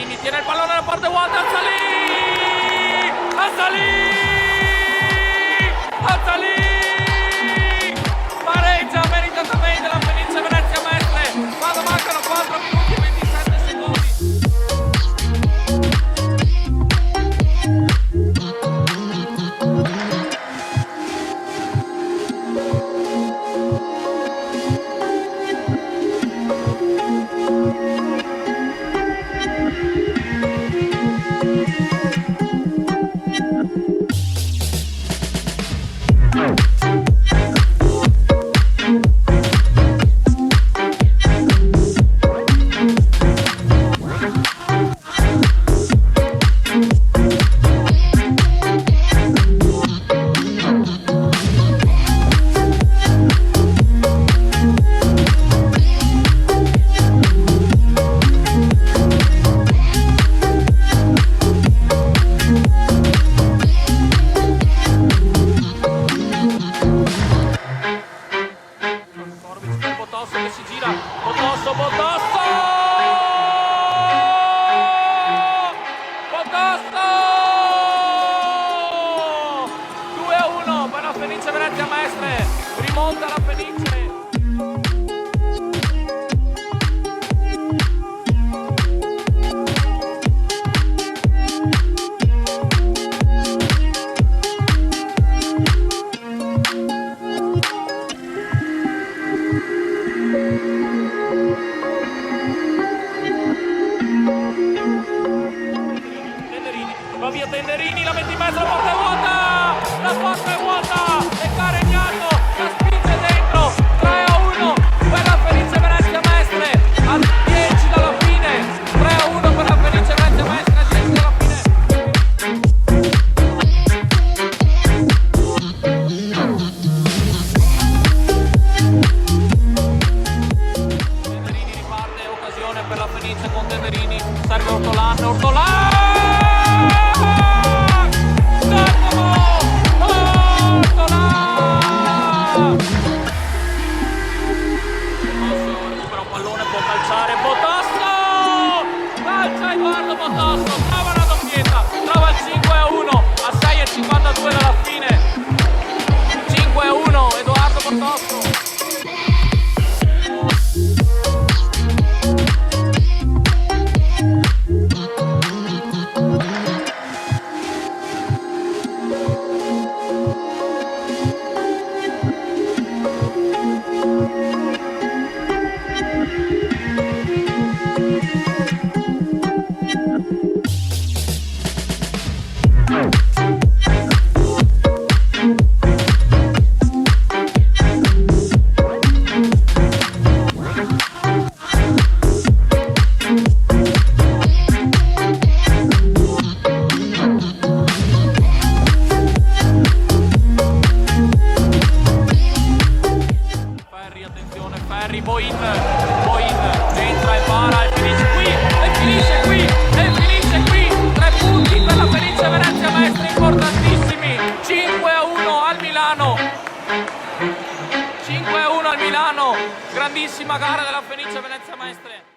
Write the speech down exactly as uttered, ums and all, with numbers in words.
Tiene il pallone, la porta vuota, Azzalì! Azzalì! Azzalì! Pareggia meritatamente la Fenice Venezia Mestre, quando mancano quattro minuti e ventisette secondi. Botosso che si gira. Botosso, Botosso! Botosso! Due a uno per la Fenice Venezia Mestre. Rimonta la Fenice. Tenderini, va via Tenderini, la mette in mezzo, la porta è vuota! La porta è vuota! E Caregnato la spinge dentro! Tre a uno per la Fenice Venezia Mestre, a dieci dalla fine! Tre a uno per la Fenice Venezia Mestre, a dieci dalla fine! Tenderini riparte, occasione per la Fenice con Tenderini, serve Ortolan, Ortolan! Giacomo! Ortolan! Recupera un pallone, può calciare, Botosso! Calcia Edoardo Botosso, trova la doppietta, trova il cinque a uno, a sei e cinquantadue dalla fine. Cinque a uno, Edoardo Botosso. Ferri, attenzione, Ferri, Boin, Boin, entra e para e finisce qui, e finisce qui, e finisce qui, tre punti per la Fenice Venezia Mestre, importantissimi, cinque a uno al Milano, cinque a uno al Milano, grandissima gara della Fenice Venezia Mestre.